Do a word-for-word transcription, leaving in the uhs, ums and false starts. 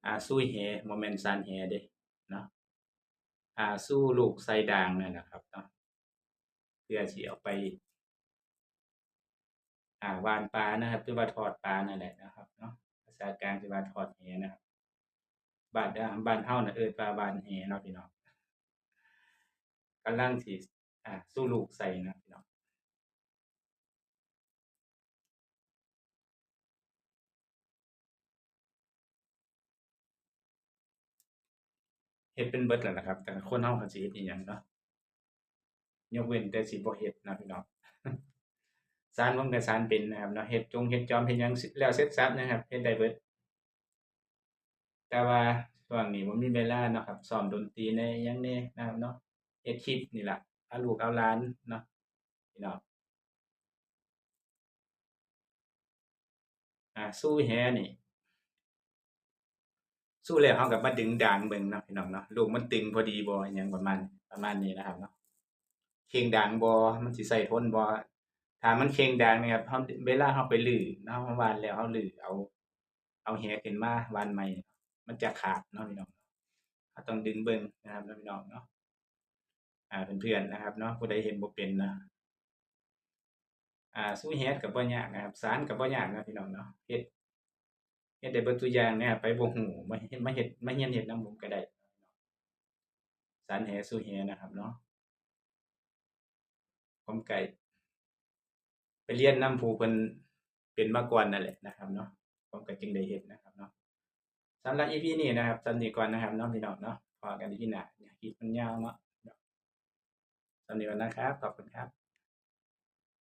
อ่า สู้แห บ่แม่นสานแหเด้เนาะ อ่า สู้ลูกใส่ด่างนั่นแหละครับเนาะ เพื่อสิเอาไป อ่า หว่านปลานะครับ หรือว่าทอดปลานั่นแหละนะครับเนาะ ภาษากลางสิว่าทอดแหนะครับ บ้าน บ้านเฮาน่ะเอิ้นว่าหว่านแหเนาะพี่น้อง กำลังสิ อ่า สู้ลูกใส่นะพี่น้อง เฮ็ดเป็นเบิดแล้วล่ะครับ แต่คนเฮาก็สิเฮ็ดอีหยังเนาะ ยกเว้นแต่สิบ่เฮ็ดนะพี่น้อง สานผมก็สานเป็นนะครับเนาะ เฮ็ดจงเฮ็ดจอมเฮ็ดหยังแล้วเสร็จสรรพนะครับ เฮ็ดได้เบิด แต่ว่าช่วงนี้บ่มีเวลาเนาะครับ ซ้อมดนตรีแหน่หยังแหน่นะครับเนาะ เฮ็ดคลิปนี่ล่ะ เอาลูกเอาหลานเนาะพี่น้อง อ่า สู้แหนี่ สู้แล้วเฮาก็มาดึงด่างเบิ่งเนาะพี่น้องเนาะ ลูกมันตึงพอดีบ่ อิหยังประมาณ ประมาณนี้นะครับเนาะ เข่งด่างบ่ มันสิใส่ทนบ่ ถ้ามันเข่งด่างนี่ครับ เฮา เวลาเฮาไปรื้อเนาะ เฮาหว่านแล้วเฮารื้อเอา เอาแหขึ้นมาหว่านใหม่ มันจะขาดเนาะพี่น้อง เฮาต้องดึงเบิ่งนะครับเนาะพี่น้องเนาะ อ่า เพื่อนๆ นะครับเนาะ ผู้ใดเฮ็ดบ่เป็นนะ อ่า สู้แหก็บ่ยากนะครับ สานก็บ่ยากนะพี่น้องเนาะ เฮ็ด เฮ็ดได้เบิดทุกอย่างนะครับ ไปบ่ฮู้ มาเฮ็ด มาเฮ็ด มาเรียนเฮ็ดนำผมก็ได้ สานแห สู้แหนะครับเนาะ ผมก็ไปเรียนนำผู้เพิ่นเป็นมาก่อนนั่นแหละนะครับเนาะ ผมก็จึงได้เฮ็ดนะครับเนาะ สำหรับ อีพี นี้นะครับ ส่ำนี้ก่อนนะครับเนาะพี่น้องเนาะ พ้อกัน อีพี หน้า คลิปมันยาวเนาะ ส่ำนี้ก่อนนะครับ ขอบคุณครับ